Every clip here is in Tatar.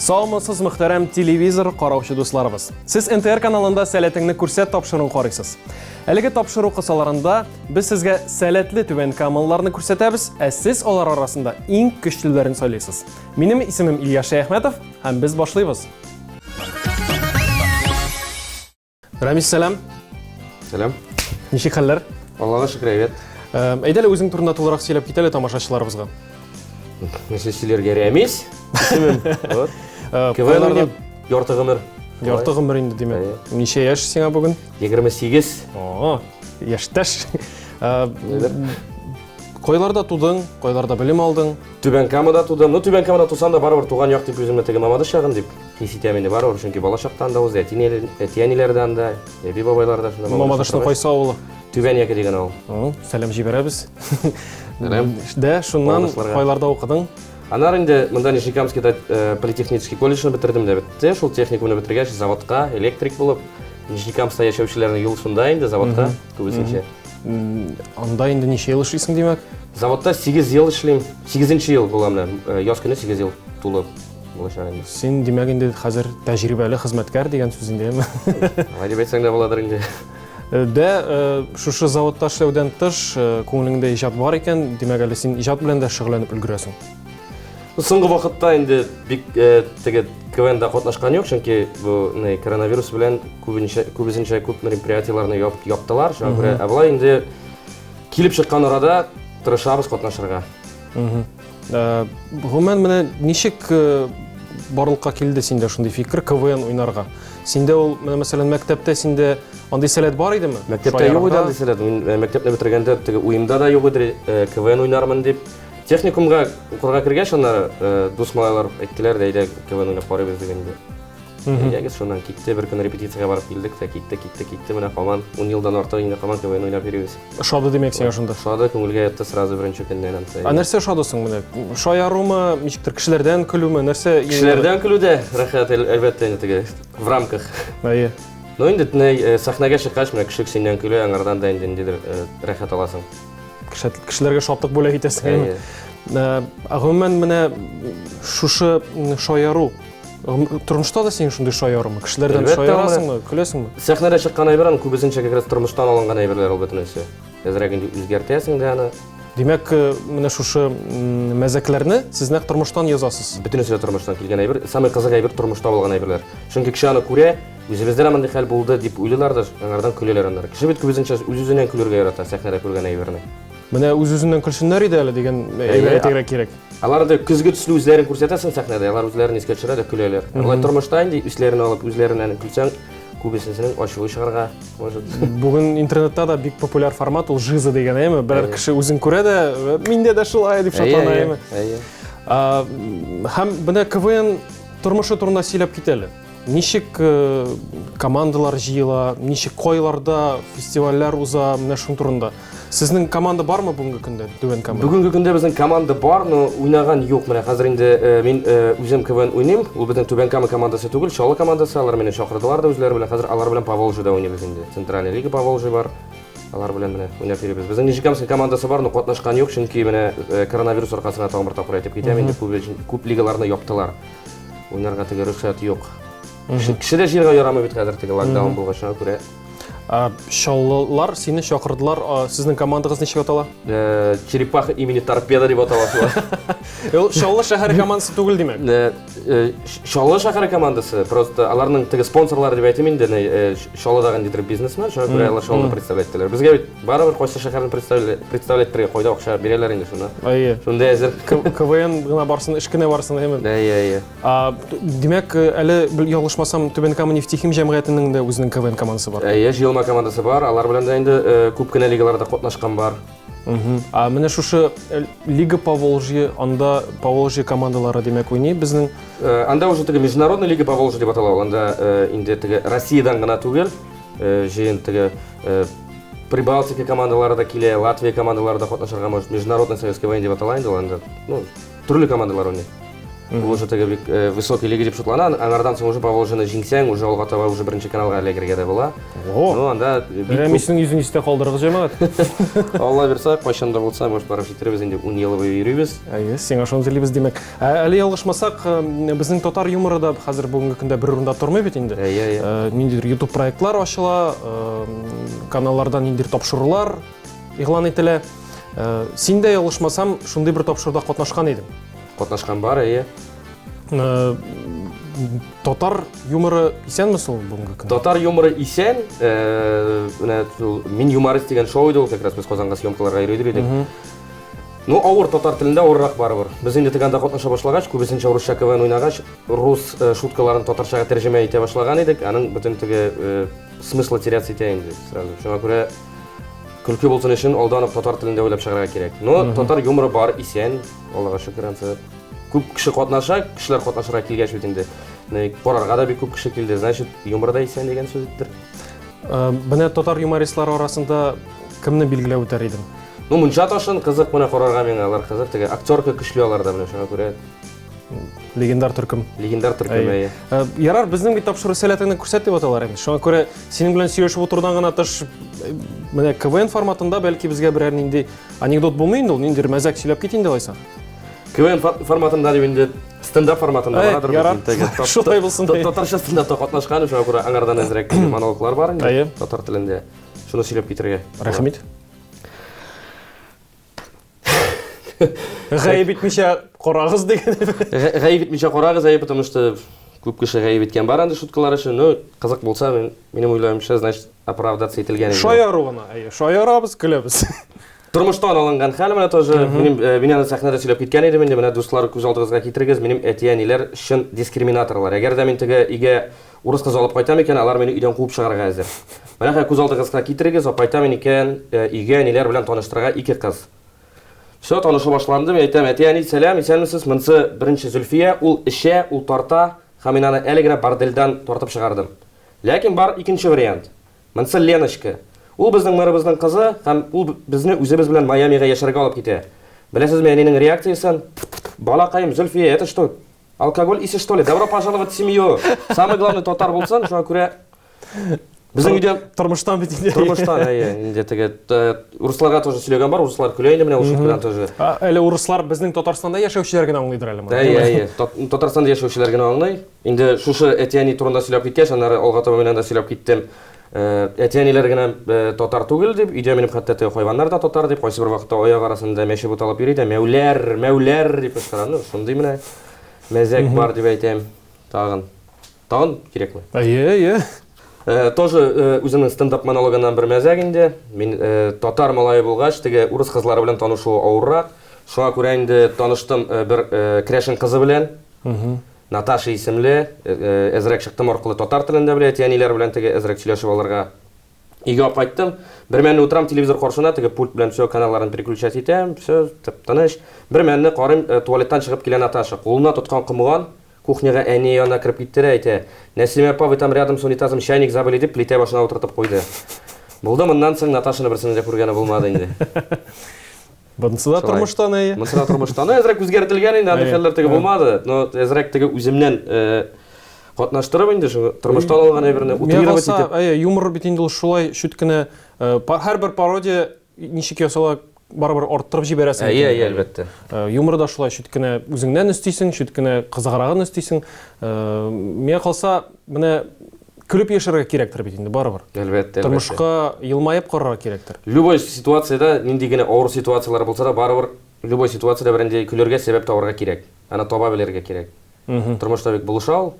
Саумысыз, мөхтәрәм телевизор караучы дусларыбыз. Сез НТР каналында Сәләтеңне күрсәт тапшыруын карыйсыз. Әлеге тапшыру кысаларында без сезгә сәләтле түбән камалларны күрсәтәбез, ә сез алар арасында иң көчлеләрен сайлыйсыз. Минем исемем Илья Шәяхмәтов һәм без башлыйбыз. Рамис, сәлам. Сәлам. Ничек хәлләр? Аллага шөкер, әйбәт. Әйдә әле үзең турында тулырак сөйләп кит әле тамашачыларыбызга. Нәрсә сөйләргә, Рәмис? Исемем. Вот. КВН уйныйм. Ярты гомер. Ярты гомер инде, димәк. Ничә яшь сиңа бүген? 28. О, яшьтәш. Кайларда тудың, кайларда белем алдың? Түбән Камада тудым. Ну, Түбән Камада тусам да, барыбер туган як дип үземне теге Мамадыш ягын дип хис итәм инде барыбер, чөнки бала чакта анда узды, әти-әниләр дә анда, әби-бабайлар да шунда. Мамадышның кайсы авылы? Түбән Яке дигән авыл. Сәлам җибәрәбез. Сәлам. Дә, шуннан кайларда укыдың? Аннары инде монда Нижнекамскийда политехнический колледжны бетердем дә бетте. Шул техникумны бетергәч, заводка электрик булып, Нижнекамскта яшәүчеләрнең юл шунда инде, заводка күбесенчә. Анда инде ничә ел эшлисең, димәк? Заводта 8 ел эшлим. 8 ел була менә. Яз көне 8 ел тулы булачак инде. Син, димәк, инде хәзер тәҗрибәле хезмәткәр дигән сүз инде, әйеме? Алай дип әйтсәң дә буладыр инде. Дә, шушы заводта эшләүдән тыш, күңелеңдә иҗат бар икән, димәк, әле син иҗат белән дә шөгыльләнеп өлгерәсең. Соңгы вакытта инде бик теге КВНда катнашкан юк, чөнки бу не коронавирус белән күбенчә күбесенчә күп мероприятиеләрне яптылар. Шуңа күрә ә болай инде килеп чыккан арада тырышабыз катнашырга. Гомумән менә ничек барлыкка килде синдә шундый фикер КВН уйнарга? Синдә ул, менә мәсәлән, мәктәптә синдә андый сәләт бар идеме? Мәктәптә юк иде андый сәләт. Мин мәктәпне бетергәндә теге уемда да юк иде, КВН уйнармын дип. Техникумга укырга кергәч, аннары дус малайлар әйттеләр дә, әйдә КВН уйнап карыйбыз дип инде. Әйдәгез, шуннан китте, бер көн репетициягә барып килдек тә, китте, китте, китте, менә һаман 10 елдан артык инде һаман КВН уйнап йөрибез. Ошады димәк сиңа шунда? Ошады, күңелгә ятты сразу беренче көннән ансы. Ә нәрсә ошады соң менә? Шаярумы, ничектер кешеләрдән көлүме, нәрсә? Кешеләрдән көлү дә рәхәт, әлбәттә инде теге в рамках. Әйе. Ну инде сәхнәгә чыккач, менә кеше синнән көлә, аңардан да инде ниндидер рәхәт аласың. Кешеләргә шатлык бүләк итәсең. Ә гомумән менә шушы шаяру тормышта да синең шундый шаярумы? Кешеләрдән шаярасыңмы, көләсеңме? Сәхнәдә чыккан әйбер аның күбесенчә как раз тормыштан алынган әйберләр ул бөтенесе. Әзрәк инде үзгәртәсең дә аны. Димәк, менә шушы мәзәкләрне сез нәкъ тормыштан язасыз. Бөтенесе дә тормыштан килгән әйбер. Самый кызык әйбер тормышта булган әйберләр. Чөнки кеше аны күрә, үзебездә дә мондый хәл булды дип уйлыйлар да, аңардан көләләр аннары. Кеше бит күбесенчә үз-үзеннән көлергә ярата, сәхнәдә күргән әйберне. Менә үз-үзеннән көлсеннәр иде әле дигән әйбер әйтергә кирәк. Алар инде көзге төсле үзләрен күрсәтәсең сәхнәдә, алар үзләрен искә төшерә дә көләләр. Алар тормышта инде үзләрен алып, үзләреннән көлсәң, күбесенең ачуы чыгарга может. Бүген интернетта да бик популяр формат ул жиза дигән, әйеме? Берәр кеше үзен күрә дә, миндә дә шулай дип шатлана, әйеме? Әйе. Һәм менә КВН тормышы турында сөйләп кит әле. Ничек командалар җыела, ничек кайларда фестивальләр уза, менә шуның турында. Сезнең команда бармы бүгенге көндә, Түбән Камада? Бүгенге көндә безнең команда бар, но уйнаган юк. Менә хәзер инде мин үзем КВН уйныйм. Ул безнең Түбән Кама командасы түгел, Чаллы командасы. Алар мине чакырдылар да үзләре белән. Хәзер алар белән Поволжьеда уйныйбыз инде. Центральная лига Поволжье бар. Алар белән менә уйнап йөрибез. Безнең Нижнекамский командасы бар, но катнашкан юк, чөнки менә коронавирус аркасында тагын бер тапкыр әйтеп китәм, инде күп лигаларны яптылар. Уйнарга теге рөхсәт юк. Кеше дә җыярга ярамый бит хәзер теге локдаун булгач, шуңа күрә. Чаллылар сине чакырдылар. Сезнең командагыз ничек атала? Черепаха имени Торпеда дип атала шулай. Ул Чаллы шәһәре командасы түгел димәк. Чаллы шәһәре командасы, просто аларның теге спонсорлары дип әйтим инде, Чаллыдагы ниндидер бизнесмен, шуңа күрә алар Чаллыны представлять итәләр. Безгә бит барыбер кайсы шәһәрне представлять итәргә кайда акча бирәләр инде шуны. Әйе. Шунда әзер. КВН гына барсын, эш кенә барсын, әйеме? Әйе, әйе. Димәк, әле ялгышмасам, Түбән Кама Нефтехим җәмгыятенең дә үзенең КВН командасы бар. Әйе, җыелма командасы бар. Алар белән дә инде күп кенә лигаларда катнашкан бар. Ә менә шушы Лига Поволжье, анда Поволжье командалары димәк уйный безнең. Анда уже теге Международная лига Поволжье дип атала ул. Анда инде теге Россиядән гына түгел, җыен теге Прибалтика командалары да килә, Латвия командалары да катнашырга может. Международный союз КВН дип атала инде ул анда. Ну, төрле командалар уйный. Ул уже теге бик э, высокий лига дип шутлана. Аңардан соң уже Поволжьены җиңсәң, уже алга таба уже беренче каналга эләгергә дә була. О! Ну, анда бик күп Рәмиснең йөзен истә калдырыгыз, җәмәгать. Алла бирсә, кайчан да булса, может, барып җитербез инде 10 ел буе йөрибез. Әйе, сиңа шуны телибез, димәк. Ә, әле ялгышмасак, э, безнең татар юморы да хәзер бүгенге көндә бер урында тормый бит инде. Әйе, әйе. Э, ниндидер YouTube проектлар ачыла, э, каналларда ниндидер тапшырулар игълан ителә. Э, син дә ялгышмасам, шундый бер тапшыруда катнашкан идең. Катнашкан бар, әйе. Э, татар юморы исәнме соң бүгенге көндә? Татар юморы исән. Э, менә шул Мин юморист дигән шоу иде ул, как раз без Казанга съемкаларга йөри идек. Ну, авыр татар телендә авыррак барыбер. Без инде тегәндә катнаша башлагач, күбесенчә урысча КВН уйнагач, рус э, шуткаларын татарчага тәрҗемә итә башлаган идек. Аның бөтен теге э, смыслы теряться итә инде сразу. Шуңа күрә көлке булсын өчен алдан ук татар телендә уйлап чыгарга кирәк. Но татар юморы бар, исән. Аллага шөкер, ансы күп кеше катнаша, кешеләр катнашырга килгәч бит инде. Карарга да бик күп кеше килде. Значит, юмор да исән дигән сүздер. Э, менә татар юмористлары арасында кемне билгеләп үтәр идең? Ну, мунча ташын кызык менә карарга миңа алар кызык. Теге актерка көчле алар да менә шуңа күрә. Легендар төркем. Легендар төркем, әйе. Э, ярар, безнең бит тапшыру сәләтеңне күрсәт дип аталар инде. Шуңа күрә синең белән сөйләшеп утырудан гына тыш, э, менә КВН форматында бәлки безгә берәр нинди Анекдот булмый инде ул, ниндидер мәзәк сөйләп кит инде алайса. КВН форматында дип инде стендап форматында барадыр бит инде. Шулай булсын. Татарча стендапта катнашкан, шуңа күрә аңардан әзрәк монологлар бар инде татар телендә. Шуны сөйләп китәргә. Рәхим ит. Гаеп итмичә карагыз дигән. Гаеп итмичә карагыз, әйе, потому что күп кеше гаеп иткән бар андый шуткалар өчен. Ну, кызык булса, минем уйлавымча, значит, оправдаться ителгән инде. Шаяру гына, әйе. Шаярабыз, көләбез. Тормыштан алынган хәл менә тоже. Минем э, мин аны сәхнәдә сөйләп киткән идем инде. Менә дуслар күз алдыгызга китерегез, минем әти-әниләр чын дискриминаторлар. Әгәр дә мин теге өйгә урыс кызы алып кайтам икән, алар мине өйдән куып чыгарга әзер. Менә хәзер күз алдыгызга китерегез, алып кайтам икән, э, өйгә әниләр белән таныштырырга ике кыз. Все, танышу башланды. Мин әйтәм, әти-әни, сәлам, исәнмесез. Монсы беренче Зөлфия, ул эчә, ул тарта, һәм мин аны әле генә бордельдан тартып чыгардым. Ләкин бар икенче вариант. Монсы Леночка. Ул безнең мэрыбызның кызы һәм ул безне үзебез белән Майамига яшәргә алып китә. Беләсезме әнинең реакциясен? Балакаем, Зөлфия, это что, алкоголь исе что ли? Добро пожаловать в семью! Самое главное, татар булсын, шуңа күрә безнең өйдә тормыштан бит инде. Тормыштан, әйе, инде теге урысларга тоже сөйләгән бар, урыслар көлә инде менә ул шуткадан тоже. Әле урыслар безнең Татарстанда яшәүчеләр генә аңлыйдыр әле моны. Әйе, әйе. Татарстанда яшәүчеләр генә аңлый. Инде шушы әти-әни турында сөйләп киткәч, аннары алга таба мин анда сөйләп киттем. Э, әти-әниләр генә э, татар түгел дип, өйдә минем хәтта теге хайваннар да татар дип, кайсы бер вакытта аяк арасында мәче буталып йөри дә, мәүләр, мәүләр дип кычкыра. Ну, шундый менә мәзәк бар дип әйтәм. Тагын. Тагын кирәкме? Әйе, әйе. Э, тоже үземнең стендап монологыннан бер мәзәк инде. Мин татар малае булгач, теге урыс кызлары белән танышу авыррак. Шуңа күрә инде таныштым бер крәшен кызы белән. Наташа исемле, әзрәк чыктым аркылы татар телен дә белә, әти-әниләр белән теге әзрәк сөйләшеп алырга. Өйгә алып кайттым. Бер мәлне утырам телевизор каршына, теге пульт белән все каналларын переключать итәм, все, тып-тыныч. Бер мәлне карыйм, туалеттан чыгып килә Наташа. Кулына тоткан комган, кухняга әни янына кереп китте дә әйтә, Нәсимә апа, вы там рядом с унитазом чайник забыли, дип плитә башына утыртып куйды. Булды, моннан соң Наташаны берсенең дә күргәне булмады инде. Монысы да тормыштан, әйе. Монысы да тормыштан. Әзрәк үзгәртелгән инде, андый хәлләр теге булмады. Но әзрәк теге үземнән э, катнаштырып инде шул тормыштан алган әйберне утрировать итеп. Әйе, юмор бит инде ул шулай чүт кенә э, һәрбер пародия ничек ясала барыбер арттырып җибәрәсең. Әйе, әйе, әлбәттә. Э, юмор да шулай чүт кенә үзеңнән өстисең, чүт кенә кызыграгын өстисең. Миңа калса, менә Көлеп яшәргә кирәктер бит инде барыбер. Әлбәттә, әлбәттә. Тормышка елмаеп карарга кирәктер. Любой ситуациядә, нинди генә авыр ситуацияләр булса да, барыбер любой ситуациядә бернинди көлергә сәбәп табарга кирәк. Аны таба белергә кирәк. Тормышта бик булыша ул.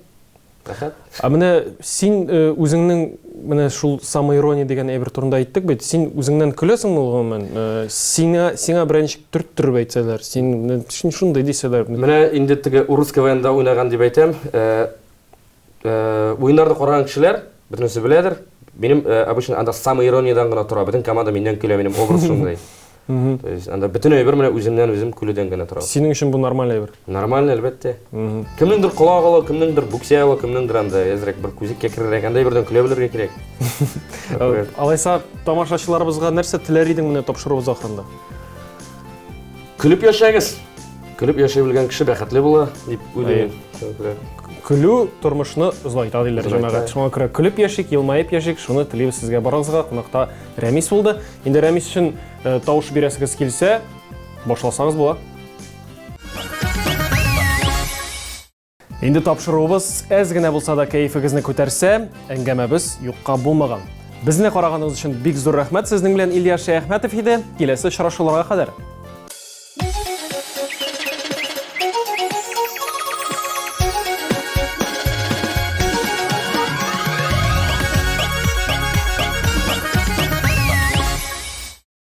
Рәхәт. Ә менә син э, үзеңнең менә шул самоирония дигән әйбер турында әйттек бит. Син үзеңнән көләсеңме ул гомумән? Э, сиңа сиңа берәр ничек төрттереп әйтсәләр, син шундый дисәләр. Менә инде теге урыс КВНда уйнаган дип әйтәм. Э, Э, уеннарны караган кешеләр бөтенесе беләдер. Минем э, обычно анда самоирониядән генә тора. Бөтен команда миннән көлә, минем образ шундый. То есть анда бөтен әйбер менә үземнән үзем көлүдән генә тора. Синең өчен бу нормаль әйбер. Нормально, әлбәттә. Кемнеңдер колагы ала, кемнеңдер бүксә ала, кемнеңдер анда әзрәк бер күзе кәкрерәк, анда әйбердән көлә белергә кирәк. Э, алайса тамашачыларыбызга нәрсә теләр идең менә тапшыруыбыз ахырында? Көлеп яшәгез. Көлеп яши белгән кеше бәхетле була, дип уйлыйм. Көлү тормышны озайта диләр җәмәгать. Шуңа күрә көлеп яшик, елмаеп яшик. Шуны телибез сезгә барыгызга. Кунакта Рәмис булды. Инде Рәмис өчен э, тавыш бирәсегез килсә, башласагыз була. Инде тапшыруыбыз әз генә булса да кәефегезне күтәрсә, әңгәмәбез юкка булмаган. Безне караганыгыз өчен бик зур рәхмәт. Сезнең белән Илья Шәяхмәтов иде. Киләсе очрашуларга кадәр.